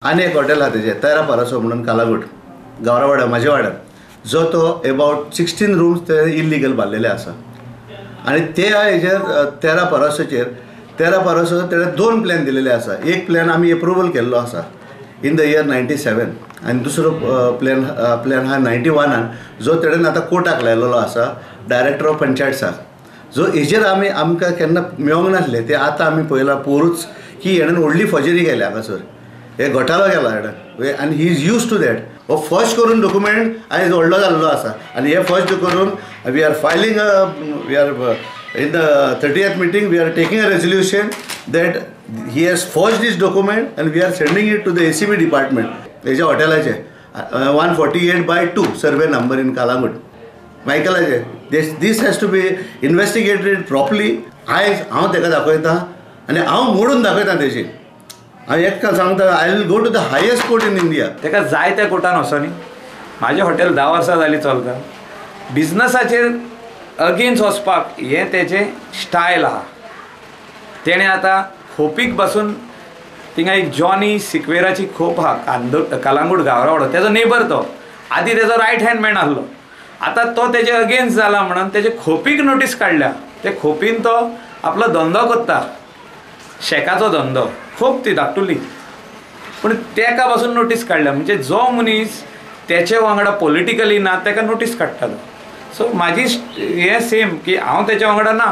आनी एक हॉटेल आहा तेजें तेरा पारासो म्हणून कालांगूट गावरावाड्यार म्हाज्या वाड्यार, जो तो एबावट 16 रूम्स ते इल्लिगल बांदलेले आसा. आनी ते हेजेर तेरा पारासोचेर तेरा पारासो तेणें 2 प्लॅन दिलेले आसा. एक प्लॅन आमी एप्रुवल केल्लो आसा इन the year 97 आनी दुसरो प्लॅन प्लॅन आहा 91 जो तेणेन आतां कोर्टाक लायलेलो आसा डायरेक्टर ऑफ पंचायत्साक. जो हेजेर आमी आमकां केन्ना मेळोंक नासलें ते आतां आमी पळयलां पोरूच की हेणेन व्हडली फॉजरी केल्या हांगासर, हे घोटाळो केला हेणेन आनी he is use to that. हो फर्स्ट करून डॉक्युमेंट आयज व्हडलो जाल्लो आसा आनी हे फर्स्ट करून we are filing we are in the 30th meeting we are taking a resolution that he has forged this document and we are sending it to the ACB department. हेज्या हॉटेलाचे 148/2 survey number in Calangute मायकलाचे. This has to be investigated properly. आयज हांव तेका दाखयता आनी हांव मोडून दाखयता तेजी. हांव एक सांगता, I will go to the highest court in India. तेका जाय त्या कोर्टान वचोनी. म्हाजें हॉटेल 10 वर्सां जालीं चलता. बिजनसाचेर अगेन्स्ट वचपाक हें तेजें स्टायल आहा. तेणें आतां खोपीक बसून थिंगा एक जॉनी सिक्वेराची खोप आहा कालांगूट गावरावाडो, तेजो नेबर तो आदी तेजो रायट हँड मॅन आहलो. आतां तो तेजे अगेन्स्ट जाला म्हणून तेजे खोपीक नोटीस काडल्या. ते खोपीन तो आपलो धंदो करता, शेकाचो धंदो, खोप ती धाकटुली, पूण तेका पासून नोटीस काडल्या. म्हणजे जो मनीस तेचे वांगडा पॉलिटिकली ना तेका नोटीस काडटा तो. सो म्हाजी हें सेम की हांव तेच्या वांगडा ना,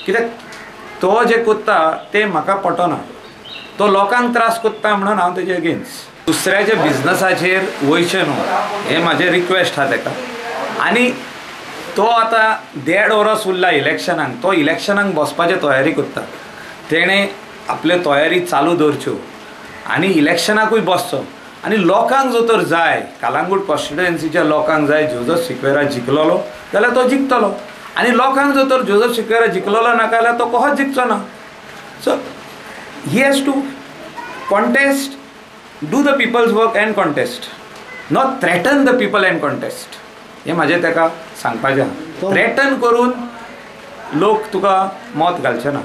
कित्याक तो जें कोत्ता तें म्हाका पटना, तो लोकांक त्रास कोत्ता म्हणून हांव तेजे अगेन्स्ट. दुसऱ्याच्या बिजनसाचेर वयचें न्हू हें म्हाजें रिक्वेस्ट आहा तेका. आनी तो आतां 1.5 वर्स उरला इलेक्शनाक, तो इलेक्शनाक बसपाची तयारी करता. तेणें आपल्यो तयारी चालू दवरच्यो आनी इलेक्शनाकूय बसचो. आनी लोकांक जो तर जाय, कालांगूट कॉन्स्टिट्युएन्सीच्या लोकांक जाय जोजफ सिक्वेरा जिखलोलो जाल्यार तो जिखतलो, आनी लोकांक जो तर जोजफ सिक्वेरा जिखलोलो नाका जाल्यार तो कसोच जिखचो ना. So he has to contest, do the people's work and contest, not threaten the people and contest. हें म्हाजें ताका सांगपाचें आहा. थ्रेटन करून लोक तुका मत घालचे ना.